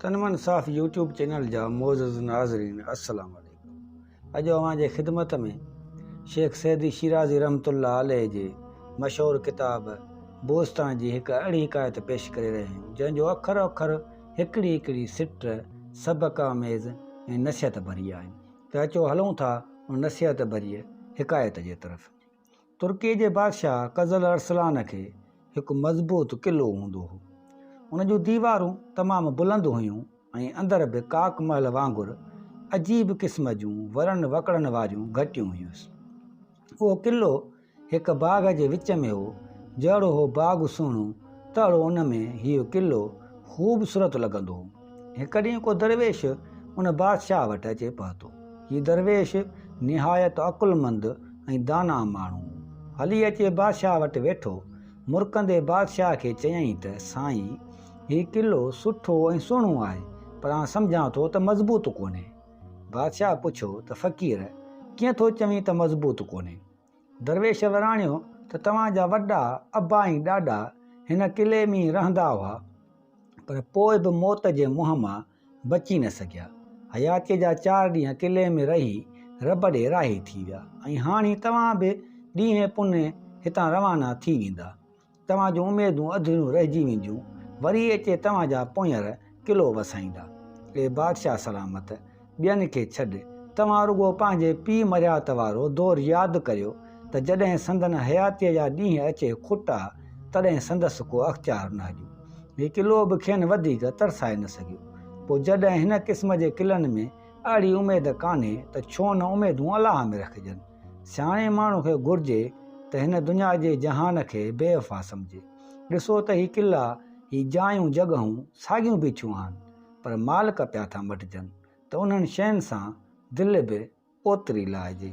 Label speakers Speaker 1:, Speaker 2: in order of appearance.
Speaker 1: تن من صاف يوٽيوب چينل جا معزز ناظرين السلام عليڪم اڄ اوهان جي خدمت ۾ شيخ سعدي شيرازي رحمت الله عليه جي مشهور ڪتاب بوستان جي هڪ اهڙي حڪايت پيش ڪري رهيا آهيون جنهن جو اکر اکر هڪڙي هڪڙي سٽ سبق آميز ۽ نصيحت ڀري آهي ته اچو هلون ٿا ان نصيحت ڀريء حڪايت جي طرف. ترڪيء جي بادشاهه قزل ارسلان کي هڪ مضبوط قلعو هوندو هو. ان جون ديوارون تمام بلند هيون ۽ اندر به ڪاڪ محل وانگر عجيب قسم جون ورن وڪڙن واريون گهٽيون هيس. اهو قلعو هڪ باغ جي وچ ۾ هو. جهڙو هو باغ سهڻو، تهڙو ان ۾ هيء قلعو خوبصورت لڳندو هو. هڪ ڏينهن ڪو درويش ان بادشاهه وٽ اچي پهتو. هي درويش نهايت عقلمند ۽ دانا ماڻهو هو. هلي اچي بادشاهه وٽ ويٺو. مرڪندي بادشاهه کي چيائين ته، سائين! هي قلعو سٺو ۽ سهڻو آهي، پر آء سمجهان ٿو ته مضبوط ڪونهي. بادشاهه پڇيو ته، فقير! ڪيئن ٿو چوين ته مضبوط ڪونهي؟ درويش وراڻيو ته توهان جا وڏا ابا ۽ ڏاڏا هن قلعي ۾ ئي رهندا هئا، پر پوء به موت جي منهن مان بچي نه سگهيا. حياتيء جا چار ڏينهن قلعي ۾ رهي رب ڏي راهي ٿي ويا ۽ هاڻي توهان به ڏينهين پونهين هتان روانا ٿي ويندا. توهان جون اميدون اڌوريون رهجي وينديون، وري اچي توهان جا پونئير قلعو وسائيندا. اي بادشاهه سلامت! ٻين کي ڇڏ، توهان رڳو پنهنجي پيء مرهيات وارو دور ياد ڪريو ته جڏهن سندن حياتيء جا ڏينهن اچي کٽا، تڏهن سندس ڪو اختيار نه هليو. هي قلعو به کين وڌيڪ ترسائي نه سگهيو. پوء جڏهن هن قسم جي قلعن ۾ اهڙي اميد ڪانهي ته ڇو نه اميدون الله ۾ رکجن. سياڻي ماڻهو کي گهرجي ته هن دنيا جي جهان کي بي وفا سمجهي. ڏسو ته هي قلعا، هي جايون جڳهون ساڳيون بيٺيون آهن، پر مالڪ پيا ٿا مٽجن ته انهن شين سان دل به اوتري لاهجي.